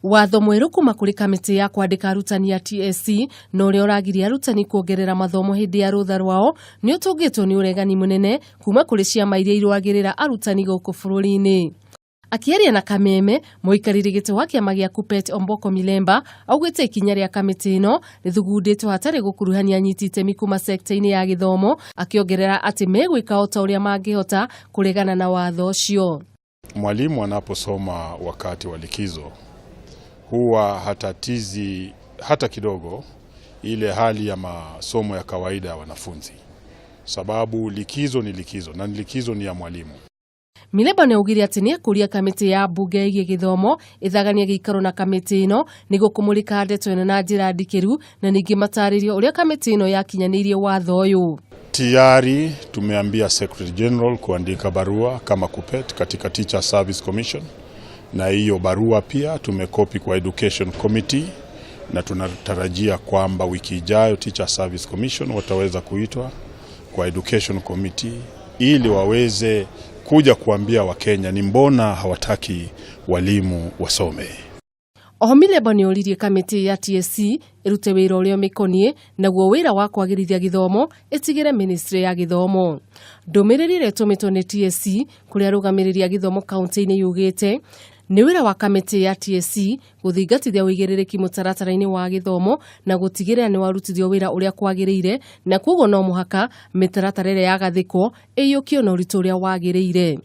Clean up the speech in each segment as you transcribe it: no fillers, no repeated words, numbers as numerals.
Watho mwerũ kuma kũrĩ kamĩtĩ ya kwandĩka arutani ya TSC na ũrĩa ũragiria arutani kuongerera mathomo hĩndĩ ya rũtha rwao nĩ ũtũngĩtwo nĩ ũregani mũnene kuma kũrĩ ciama iria irũagĩrĩra arutani gũkũ bũrũri-inĩ. Akĩaria na Kameme, mũikarĩri gĩtĩ wa kĩama gĩa Kuppet Omboko Milemba augĩte ikinya rĩa kamĩtĩ ĩno rĩthugundĩtwo hatarĩ gũkuruhania anyiti itemi kuma sekta-inĩ ya gĩthomo, akĩongerera atĩ megwĩka o ta ũrĩa mangĩhota kũregana na watho ũcio. Mwalimu anaposoma wakati wa likizo huwa hatatizi hata kidogo ile hali ya masomo ya kawaida ya wanafunzi, sababu likizo ni likizo na likizo ni ya mwalimu. Milemba nĩ augire atĩ nĩ ekũria kamĩtĩ ya mbunge ĩgiĩ gĩthomo ĩthaganie gĩikaro na kamĩtĩ ĩno nĩguo kũmũrĩka ndeto ĩno na njĩra ndikĩru na ningĩ matarĩrio ũrĩa kamĩtĩ ĩno yakinyanĩirie watho ũyũ. Tayari tumeambia Secretary General kuandika barua kama KUPPET katika Teacher Service Commission, na hiyo barua pia tumekopi kwa Education Committee, na tunatarajia kwamba wiki ijayo Teacher Service Commission wataweza kuitwa kwa Education Committee ili waweze kuja kuambia Wakenya ni mbona hawataki walimu wasome. Oho Milemba nĩ oririe kamĩtĩ ya TSC ĩrute wĩra ũrĩa ũmĩkoniĩ, naguo wĩra wa kwagĩrithia gĩthomo ĩtigĩre ministry ya gĩthomo. Ndũmĩrĩri ĩrĩa ĩtũmĩtwo nĩ TSC kũrĩ arũgamĩrĩri a gĩthomo kaunti-inĩ yugĩte nĩ wĩra wa kamĩtĩ ya TSC gũthingatithia ũigĩrĩrĩki mũtaratara-inĩ wa gĩthomo na gũtigĩrĩra nĩ warutithio wĩra ũrĩa kwagĩrĩire, na kwoguo no mũhaka mĩtaratara ĩrĩa yagathĩkwo ĩiyũkio na ũritũ ũrĩa wagĩrĩire.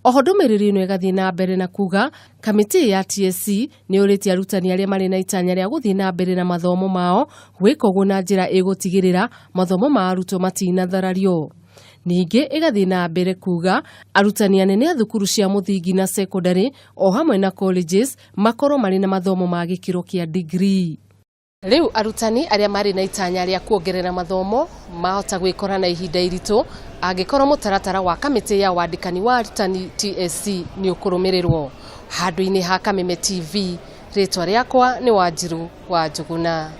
Oho ndũmĩrĩri ĩno ĩgathiĩ na mbere na kuga kamĩtĩ ya TSC nĩ yũrĩtie arutani arĩa marĩ na itanya rĩa gũthiĩ na mbere na mathomo mao gwĩka ũguo na njĩra ĩgũtigĩrĩra mathomo ma arutwo matinatharario. Ningĩ ĩgathiĩ na mbere kuga arutani anene a thukuru cia mũthingi na secondary o hamwe na colleges makorwo marĩ na mathomo ma gĩkĩro kĩa degree. Rĩu arutani arĩa marĩ na itanya rĩa kuongerera mathomo mahota gwĩkora na ihinda iritũ angĩkorwo mũtaratara wa kamĩtĩ ya wandĩkani wa arutani TSC nĩ ũkũrũmĩrĩrwo. Handũ-inĩ ha Kameme TV, rĩtwa rĩakwa nĩ Wanjiru wa Njuguna.